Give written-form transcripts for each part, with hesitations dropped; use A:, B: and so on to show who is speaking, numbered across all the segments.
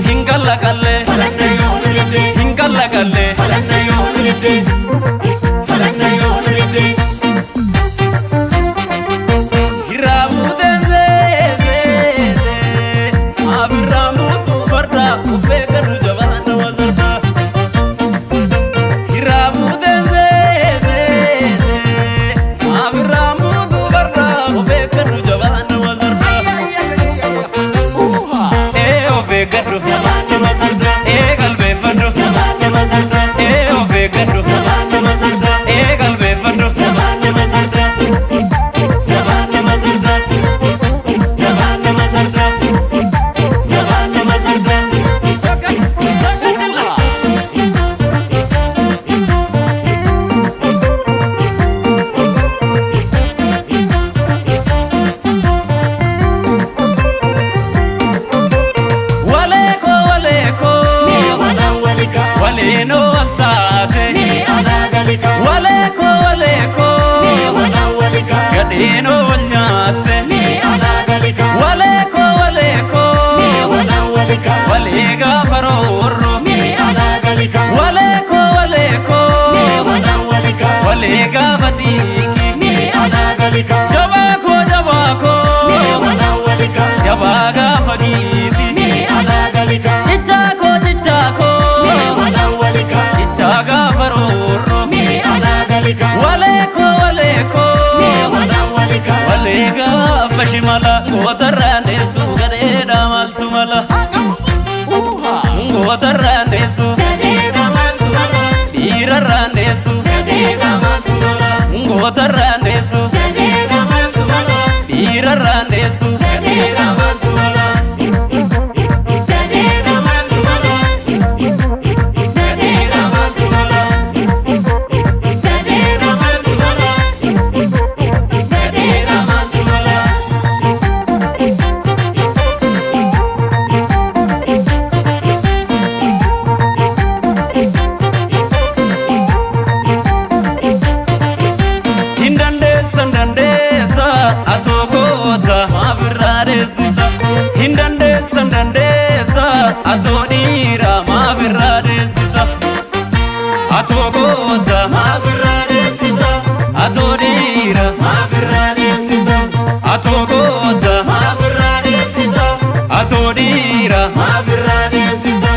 A: Hin kallaqalle hin kallaqalle. Waleko waleko gadheen ol nyaatte. Waleko waleko walee gaafa roorro. Waleko waleko walee gaafa xiiqi. Jabaako jabaako jabaa gaafa giiti. Cichaako cichaako cichaa gaafa roorro. Waleko waleko walee gaafa shimala. Gootarraan deessu gadheedha maaltu mala. Gootarraan deessu dhiirarraan deessu. Gootarraan deessu dhiirarraan deessu. Hin dandeessa dandeessa atoo dhiira maaf irraa deessita. Atoo goota maaf irraa deessita. Atoo dhiira maaf irraa deessita. Atoo goota maaf irraa deessita. Atoo dhiira maaf irraa deessita.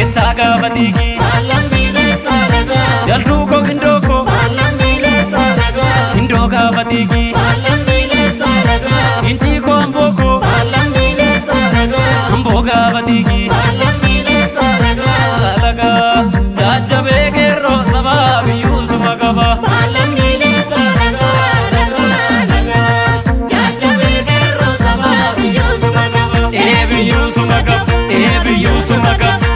A: Ittaagaa badiigi jalduu koo gindoo koo gindoo gaafa diigi gincii koo amboo koo amboo gaafa diigi lagaa jajjabee qeerroo sabaa biyyuusuma qaba. Ee biyyuusuma qaba ee biyyuusuma qaba.